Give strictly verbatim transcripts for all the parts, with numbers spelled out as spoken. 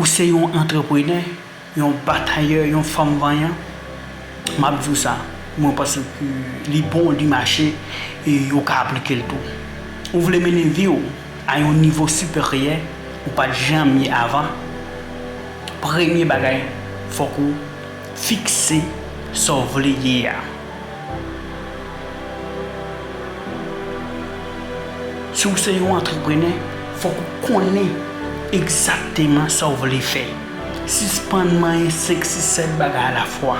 Ou se yon antreprenè, yon batayè, yon fanm vanyan, m ap di w sa, mwen panse ke li bon, li mache, e ou ka aplike l tou. Ou vle mennen vi w a yon nivo siperyè ou pa t janm ye avan, premye bagay, fòk ou fikse sa w vle ye a. Si w se yon antreprenè, fòk ou konnen egzakteman sa w vle fè. Sispann manyen senk, sis, sèt bagay alafwa.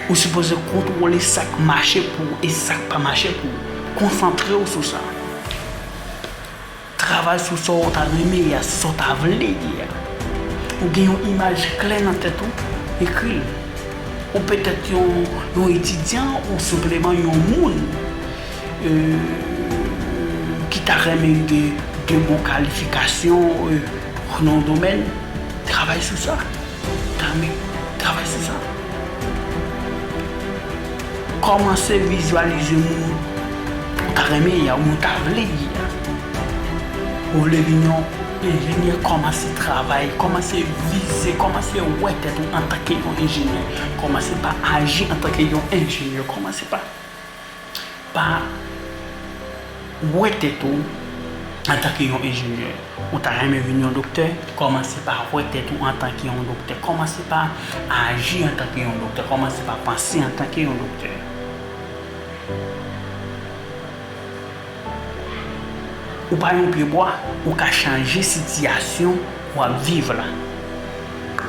Ou sipoze kontwole sa k mache pou ou e sa k pa mache pou ou. Konsantre w sou sa. Travay sou sa w ta renmen ye a, sou sa w ta vle ye a. Ou gen yon imaj klè nan tèt ou, ekri l. Ou petèt yon, yon etidyan ou senpleman yon moun, e, ki ta renmen gen de bon kalifikasyon, e, nan yon domèn. Travay sou sa. Travay, travay sou sa. Kòmanse vizyalize moun ou ta renmen ye a, moun ou ta vle ye a. Ou vle vin yon enjenyè, kòmanse travay, kòmanse vize, kòmanse wè tèt ou antanke yon enjenyè. Kòmanse pa aji antanke yon enjenyè, kòmanse pa pa wè tèt ou antanke yon enjenyè. Ou ta renmen vin yon doktè? Kòmanse pa wè tèt ou antanke yon doktè. Kòmanse pa aji antanke yon doktè. Kòmanse pa panse antanke yon doktè. Ou pa yon pyebwa, ou ka chanje sitiyasyon w ap viv la.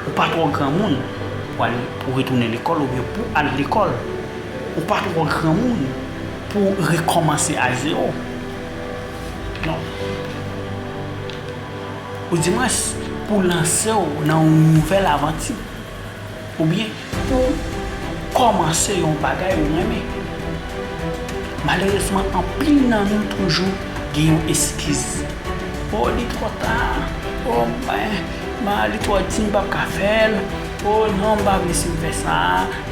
Ou pa twò granmoun pou al, pou retounen lekòl oubyen pou al lekòl. Ou pa twò granmoun pou rekòmanse a zewo. Non. Oudimwens, pou lanse w nan yon nouvèl avanti. Oubyen pou kòmanse yon bagay ou renmen. Malerezman, anpil nan nou toujou gen yon eskiz. O, li twò ta. O, mwen, mwen, li twò di, m p ap ka fè l. O, non, m pa vle si m fè sa.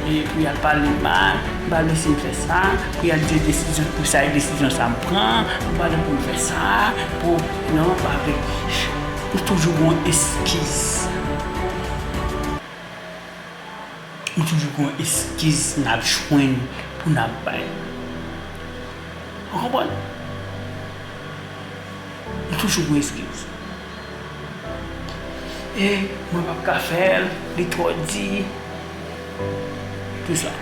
E pou y al pale m mal, m pa vle si m fè sa. Pou y al di desizyon, pou sa e desizyon sa m pran. M pa vle pou m fè sa. Pou, non, m pa vle. Nou toujou gen yon eskiz. Nou toujou gen yon eskiz n ap jwenn pou n ap bay. Ou konprann? Nou toujou gen yon eskiz. E mwen p ap ka fè l, li twò di. Tou sa.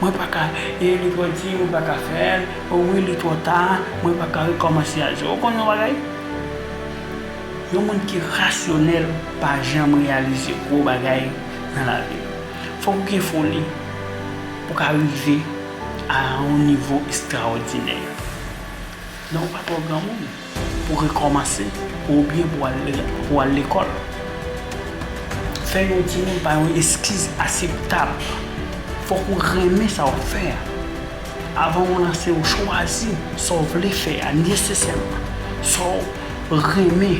Mwen pa ka, e li twò di, mwen pa ka fè l, o wi, li twò ta, mwen pa ka rekòmanse a zewo. Ou konn yon bagay? Yon moun ki rasyonèl pa janm reyalize gwo bagay nan lavi l. Fòk ou gen foli pou w ka rive a yon nivo estrawòdinè. Non, ou pa twò granmoun pou rekòmanse oubyen pou al, pou al lekòl. Fè yon timoun pa yon eskiz aseptab. Fòk ou renmen sa w ap fè a. Avan w lanse, w chwazi sa w vle fè a nesesèman. Sa w renmen.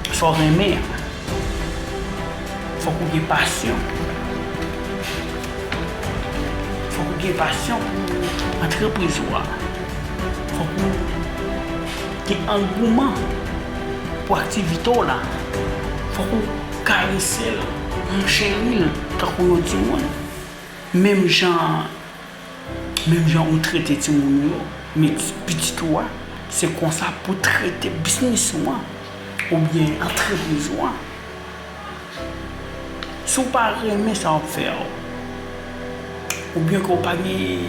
Sa w renmen an. Fòk ou gen pasyon. Fòk ou gen pasyon pou antrepriz ou a. Fòk ou gen angouman pou aktivite w la. Fòk ou karese l, cheri l, tankou yon timoun. Menm jan, menm jan ou trete timoun ou yo, men pitit ou a, se konsa pou trete biznis ou an, oubyen antrepriz ou an. Si w pa renmen sa w ap fè a, oubyen ke w pa gen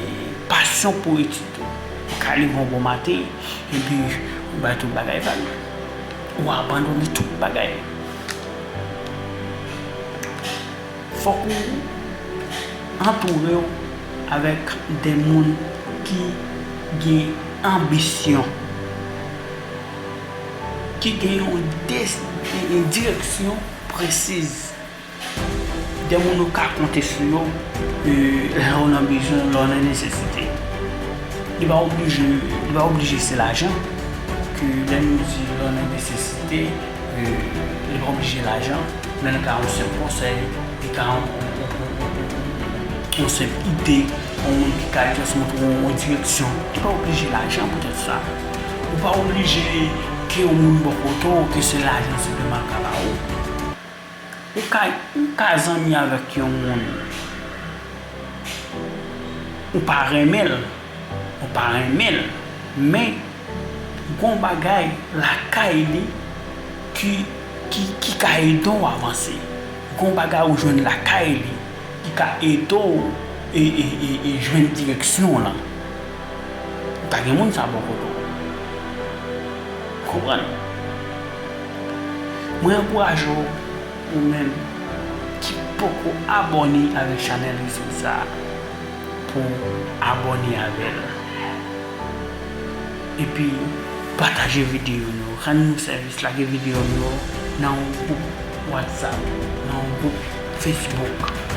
pasyon pou etid ou, ou ka leve yon bon maten, epi ou bay tout bagay vag. Ou abandone tout bagay. Fòk ou antoure w avèk de moun ki gen anbisyon, ki gen yon des-, yon direksyon presiz. De moun ou ka konte sou yo, e, lè w nan bezwen, lè w nan nesesite. Li pa oblije, li pa oblije se lajan. Ke lè nou di lè w nan nesesite, e, li pa oblije lajan. Lè nou ka yon senp konsèy, li ka yon, yon, yon, yon, yon, yon senp ide, yon moun ki ka just montre w yon direksyon. Li pa oblije lajan poutèt sa. Ou pa oblije ke yon moun bò kote w, ke se lajan senpleman l ka ba ou. Ou ka, ou ka zanmi avèk yon moun. Ou pa renmen l. Ou pa renmen l. Men, gon bagay lakay li ki, ki, ki ka ede w avanse. Gon bagay ou jwenn lakay li ki ka ede w e, e, e, e jwenn direksyon w lan. Ou ka gen moun sa bò kote w. Konprann? Mwen ankouraje w, ou menm ki poko abòne avèk chanèl YouTube sa a, pou abòne avè l. Epi, pataje videyo nou yo. Rann nou sèvis, lage videyo nou yo nan yon gwoup WhatsApp, nan yon gwoup Facebook.